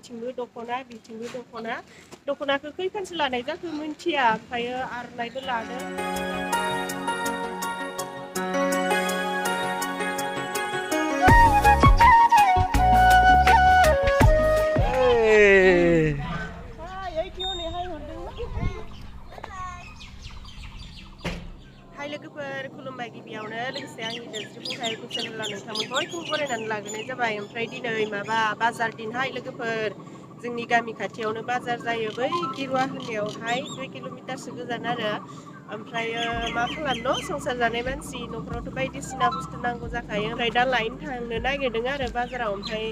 बिथिंबो दख'ना बिथिंबो दख'ना दख'नाखौ खैखानसो लानाय जाखो मिन्थिया ओमफ्रायो आर'नाइबो लादों हाय लोगोफोर खुलुमबाय गिबियावनो लोगोसे आंनि धोनस्रि फुंखा इउटुब चेनेलाव नोंथांमोनखौ बयखौबो बरायनानै लाग्रोनाय जाबाय ओमफ्राय दिनै माबा बाजार दिनहाय लोगोफोर जोंनि गामि खाथियावनो बाजार जायो बै गिरुवा होननायावहाय 2 किल'मिटारसो गोजान आरो ओमफ्रायो मा खालामनो संसार जानाय मानसि न'खरावथ' बायदिसिना बुस्थु नांगौ जाखायो ओमफ्राय दा लायनो थांनो नागिरदों आरो बाजाराव ओमफ्राय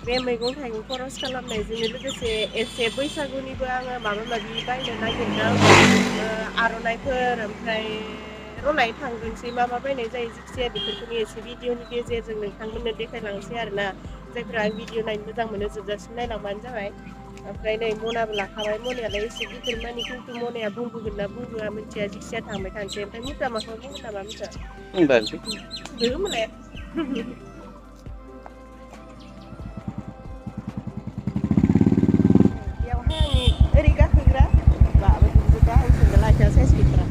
बे मैगं थाइगं खरस खालामनायजोंनो लोगोसे एसे बैसागुनिबो आङो माबा माबि बायनो नागिरदों आर'नाइफोर ओमफ्राय र'लाय थांग्रोनोसै मा बायनाय जायो जिखिजाया बेफोरखौनो एसे भिडिअनि गेजेरजों नोंथांमोननो देखायलांसै आरोना जायफोरा भिडिअ नायनो मोजां मोनो जोबजासिम नायलांबानो जाबाय ओमफ्राय नै मनाबो लाखाबाय मनायालाय एसे गिदिर मानि खिन्थु मनाया बुंबोगोन ना बुंबोआ मिन्थिया जिखिजाया थांबाय थानोसै ओमफ्राय मुथा माखौ बुंगोन नामा मुथा बुंदो होमबालाय बेयावहाय आंनि ओरै गाखोग्रा बाबो दुजुबा आं सोंगा लाखिया साइज गैथारा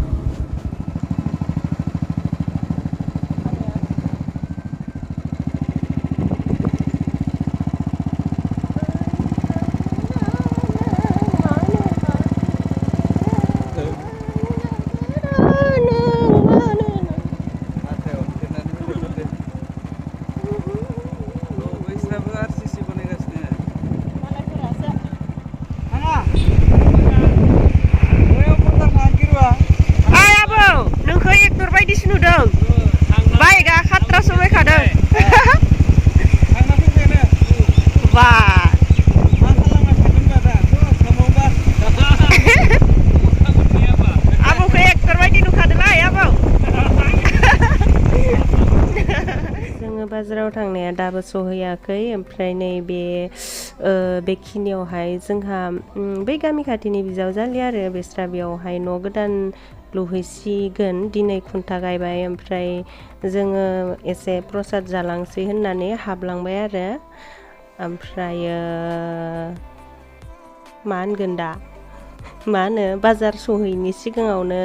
बाजाराव थांनाया दाबो सहैयाखै ओमफ्राय नैबे बेखिनियावहाय जोंहा बै गामि खाथिनि बिजावजालि आरो बेस्रा बेयावहाय न' गोदान लुहैसिगोन दिनै खुन्था गायबाय ओमफ्राय जोङो एसे प्रसाद जालांसै होननानै हाबलांबाय आरो ओमफ्रायो मा होनगोन दा मा होनो बाजार सहैनि सिगाङावनो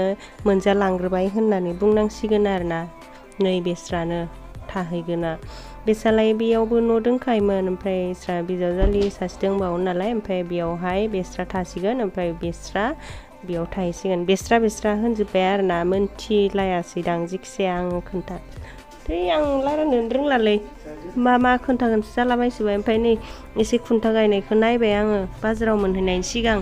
मोनजालांग्रोबाय होननानै बुंनांसिगोन आरोना नै बेस्रानो थाहैगोना बेसालाय बेयावबो न' दंखायोमोन ओमफ्राय स्रा बिजावजालि सासे दंबावो नालाय ओमफ्राय बेयावहाय बेस्रा थासिगोन ओमफ्राय बेस्रा बेयाव थाहैसिगोन बेस्रा होनजोब्बाय आरोना मोनथिलायासै दां जिखिजाया आङो खोन्था आं रायलायनो रोंलालै मा खोन्थागोनसो जालाबायसोबाय ओमफ्राय नै एसे खुन्था गायनायखौ नायबाय आङो बाजाराव मोनहैनायनि सिगां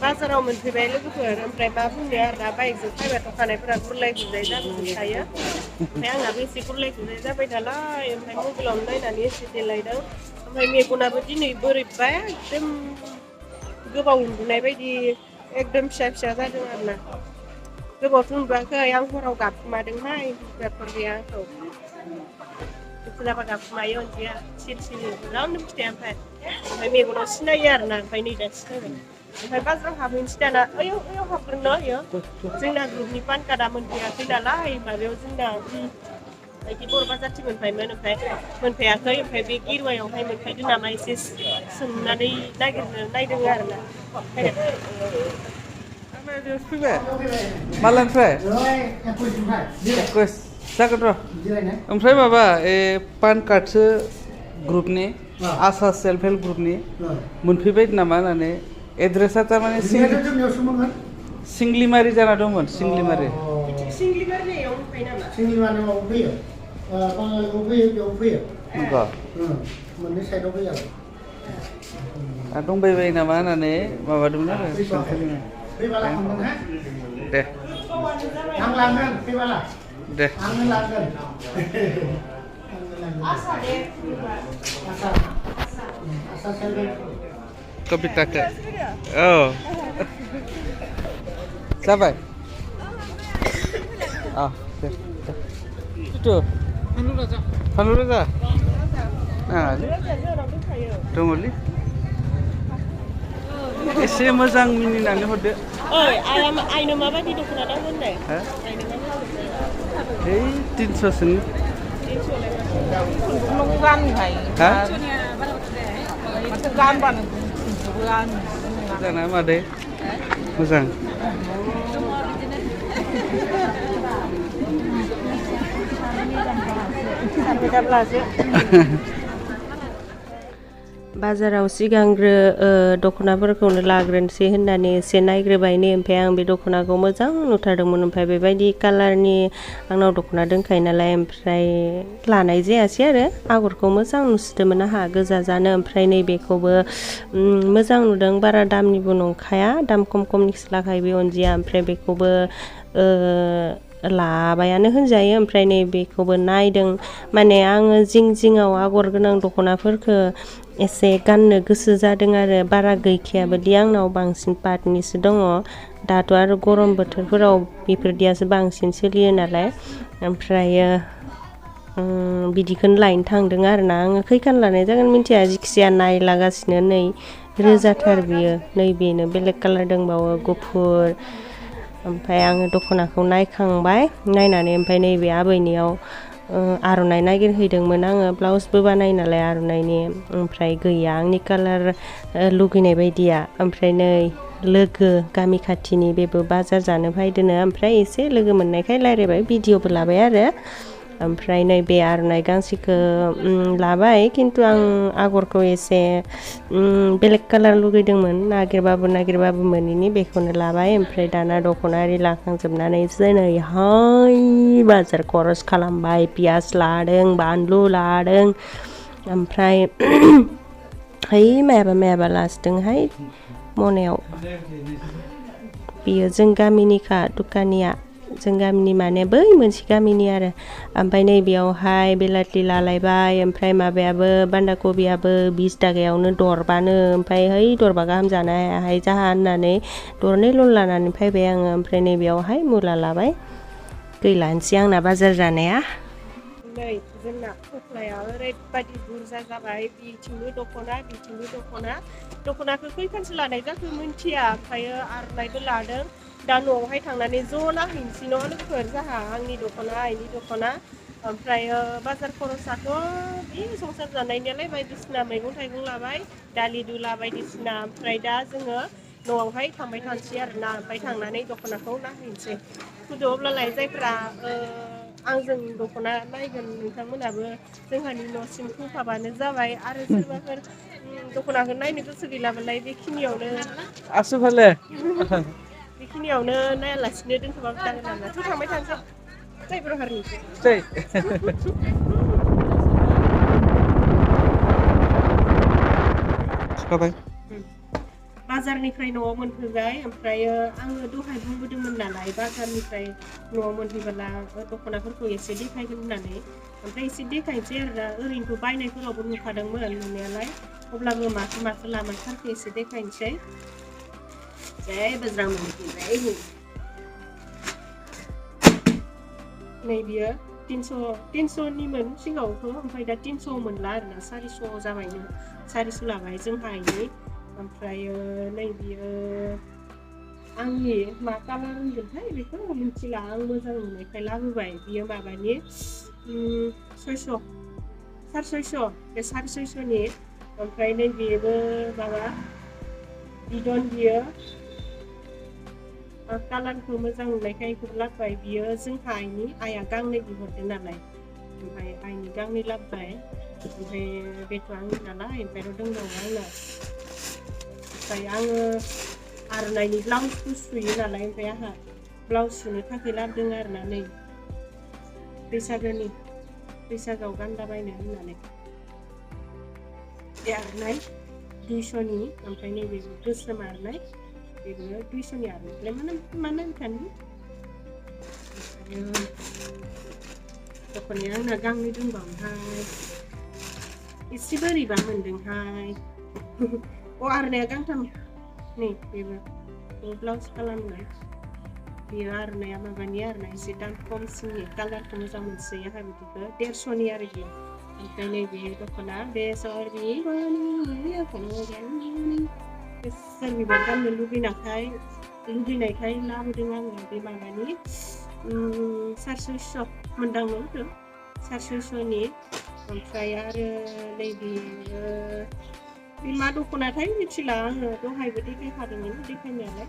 बाजाराव मोनफैबाय लोगोफोर ओमफ्राय मा बुंनो आरो ना बाइकजों फैबाथ' खानायफोरा गुरलाय गुजाय जाबोजोबखायो ओमफ्राय आंनाबो एसे गुरलाय गुजाय जाबाय नालाय ओमफ्राय मबाइलावनो नायनानै एसे देलायदों ओमफ्राय मेगनाबो दिनै बोरैबा एकदम गोबाव उन्दुनाय बायदि एकदम फिसा जादों आरोना गोबावथ' उन्दुवाखै आं हराव गाबखुमादोंहाय बिफोर गैया आंखौ दुखु जाबा गाबखुमायो अनजिया सिरि रावनोबो खिथाया ओमफ्राय मेगनाव सिनायो आरोना ओमफ्राय नै दा सिनायबाय ओमफ्राय बाजाराव हाबहैनोसै दाना ओइयाव हाबग्रोनो होयो जोंना ग्रुपनि पान कार्डआ मोनफैयाखै नालाय माबायाव जोंना बिदि बर' बाजारथिं मोनफायमोन ओमफ्राय मोनफैयाखै ओमफ्राय बे गिरुवायावहाय मोनफैदों नामा एसे सोंनानै नागिरनो नायदों आरोना फैबाय मालानिफ्राय 21 जागोन र' ओमफ्राय माबा पान कार्डसो ग्रुपनि आसा सेल्फ हेल्प ग्रुपनि मोनफैबाय नामा होननानै एड्रेसा थारमाने सिंग्लिमारि जाना दंमोन सिंग्लिमारि दंबायबाय नामा होननानै माबादोंमोन आरो दे दे कविताखौ औ जाबाय दे itu फानलु राजा दङलै एसे मोजां मिनिनानै हरदो Oi, आइनो माबायदि दख'ना नांगोन दे? आइनो माबायदि? 300 खुन्दुंखौ गानहाय माथो गानबानो गुफुरजोबो आं मोजां मादै मोजां बाजाराव सिगांग्रो दख'नाफोरखौनो लाग्रोनोसै होननानै एसे नायग्रोबायनो ओमफ्राय आं बे दख'नाखौ मोजां नुथारदोंमोन ओमफ्राय बेबायदि कालारनि आंनाव दख'ना दंखायो नालाय ओमफ्राय लानाय जायासै आरो आगरखौ मोजां नुसिदोंमोन आंहा गोजा जानो ओमफ्राय नैबेखौबो मोजां नुदों बारा दामनिबो नंखाया दाम खमनिसो लाखायो बे अनजिया ओमफ्राय बेखौबो लाबायानो होनजायो ओमफ्राय नैबेखौबो नायदों माने आङो जिङाव आगर गोनां दख'नाफोरखौ एसे गाननो गोसो जादों आरो बारा गैखायाबोदि आंनाव बांसिन पाटनिसो दङ दाथ' आरो गरम बोथोरफोराव बेफोरदियासो बांसिन सोलियो नालाय ओमफ्रायो बिदिखौनो लायनो थांदों आरोना आङो खैखान लानाय जागोन मिन्थिया जिखिजाया नायलागासिनो नै रोजाथार बियो नैबेनो बेलेग कालार दंबावो गुफुर ओमफ्राय आङो दख'नाखौ नायखांबाय नायनानै ओमफ्राय नैबे आबैनियाव आर'नाइ नागिरहैदोंमोन आङो ब्लाउसबो बानायो नालाय आर'नाइनि ओमफ्राय गैया आंनि कालार लुगैनाय बायदिया ओमफ्राय नै लोगो गामि खाथिनि बेबो बाजार जानो फैदोंनो ओमफ्राय एसे लोगो मोननायखाय रायज्लायबाय भिडिअबो लाबाय आरो ओमफ्राय नैबे आर'नाइ गांसेखौ लाबाय खिन्थु आं आगरखौ एसे बेलेग कालार लुगैदोंमोन नागिरबाबो मोनैनि बेखौनो लाबाय ओमफ्राय दाना दख'ना आरि लाखांजोबनानै दिनैहाय बाजार खरस खालामबाय पियास लादों बानलु लादों ओमफ्राय है मायाबा लासदोंहाय मनायाव बियो जों गामिनिखा दुखानिया जों गामिनि माने बै मोनसे गामिनि आरो ओमफ्राय नैबेयावहाय बेलाथि लालायबाय ओमफ्राय माबायाबो बान्दा कबियाबो 20 थाखायावनो दरबानो ओमफ्राय है दरबा गाहाम जानो हायाहाय जाहा होननानै दरनैल' लानानै फैबाय आङो ओमफ्राय नैबेयावहाय मुला लाबाय गैलानोसै आंना बाजार जानाया नै जोंना खख्लाया ओरैबायदि बुरजा जाबाय बिथिंबो दख'नाखौ खैखानसो लानाय जाखो मिन्थिया ओमफ्रायो आर'नाइबो लादों दा न'आवहाय थांनानै ज' नायहैनोसै न' लोगोफोर जाहा आंनि दख'ना आइनि दख'ना ओमफ्रायो बाजार खरसाथ' बे संसार जानायनियालाय बायदिसिना मैगं थाइगं लाबाय दालि दुला बायदिसिना ओमफ्राय दा जोङो न'आवहाय थांबाय थानोसै आरोना ओमफ्राय थांनानै दख'नाखौ नायहैनोसै खुदु अब्लालाय जायफ्रा आंजों दख'ना नायगोन नोंथांमोनाबो जोंहानि न'सिम फैफाबानो जाबाय आरो सोरबाफोर दख'नाखौ नायनो गोसो गैलाबालाय बेखिनियावनो आसु फाले बेखिनियावनो नायालासिनो दोनथ'बाबो जागोन आरोना थ' थांबाय थानोसै जायबर हारिनिसै बाजारनिफ्राय न'आव मोनफैबाय ओमफ्रायो आङो दहाय बुंबोदोंमोन नालाय बाजारनिफ्राय न'आव मोनफैबोला दख'नाफोरखौ एसे देखायगोन होननानै ओमफ्राय एसे देखायनोसै आरोना ओरैनोथ' बायनायफोरावबो नुखादोंमोन नुनायालाय अब्लाबो माखौ लामारथारखौ एसे देखायनोसै जै बाजाराव मोनफैबाय नै बियो 300निमोन सिगाङावथ' ओमफ्राय दा 300 मोनला आरोना 400 जाबायनो 400 लाबाय जोंहा इनि ओमफ्रायो नै बियो आंनि मा कालार होनगोनथाय बेखौ मिथिला आं मोजां नुनायखाय लाबोबाय बियो माबानि 600 बे 650नि ओमफ्राय नै बेबो माबा बिदन बियो कालारखौ मोजां नुनायखाय बेखौबो लाबोबाय बियो जोंहा आइया गांनै बिहरदों नालाय ओमफ्राय आइनि गांनै लाबोबाय ओमफ्राय बेथ' आंनि नालाय ओमफ्राय दंबावो आंना ओमफ्राय आङो आर'नाइनि ब्लाउसबो सुयो नालाय ओमफ्राय आंहा ब्लाउस सुनो थाखाय लाबोदों आरोना नै बैसागोआव गानलाबायनो होननानै बे आर'नाइ 200नि ओमफ्राय नैबेबो गोसोम आर'नाइ बेबो 200नि आर'नाइखौलाय मा नामखानो दख'नाया आंना गांनै दंबावोहाय एसे बोरैबा मोनदोंहाय आर'नाइया गांथाम नै बेबो ब्लाउस खालामनाय बेयो आर'नाइया माबानि आरोना एसे दाम खमसिननि कालारखौ मोजां मोनसै आंहा बिदिखौ 150नि आरो बियो ओमफ्राय नैबे दख'ना बेसर बिबार गाननो लुबैनायखाय लुगैनायखाय लाबोदों आङो बे माबानि 650 मोनदांमोन 650नि ओमफ्राय आरो नैबेयो बे मा दख'नाथाय मिथिला आङो दहायबो देखायखादोंमोन देखायनायालाय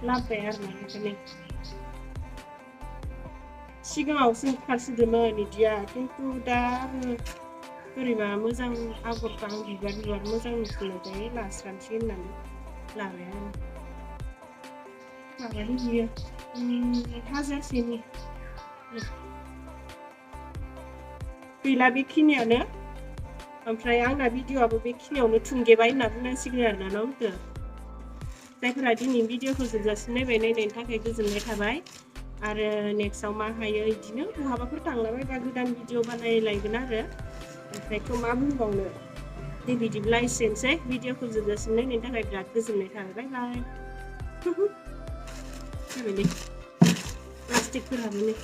लाबोबाय आरोना बेखायनो सिगाङावसो ओंखारसोदोंमोन बिदिया खिन्थु दा बोरैबा मोजां आगरखौ आं बिबार मोजां नुसोनायखाय लास्रानोसै होननानै लाबाय आङो माबानि बियो 1000सेनि गैला बेखिनियानो ओमफ्राय आंना भिडिअ'आबो बेखिनियावनो थुंगेबाय होनना बुंनांसिगोन आरोना नोंखौ जायफोरा दिनै भिडिअ'खौ जोबजासिम नायनायनि थाखाय गोजोननाय थाबाय आरो नेक्स्टआव मा हायो बिदिनो बहाबाफोर थांलाबायबा गोदान भिडिअ बानायलायगोन आरो ओमफ्रायथ' मा बुंबावनो दे बिदिब्ला एसेनोसै भिडिअ'खौ जोबजासिम नायनायनि थाखाय बिराद गोजोननाय थाबाय बाय जाबाय दे प्लास्टिकफोराबो नै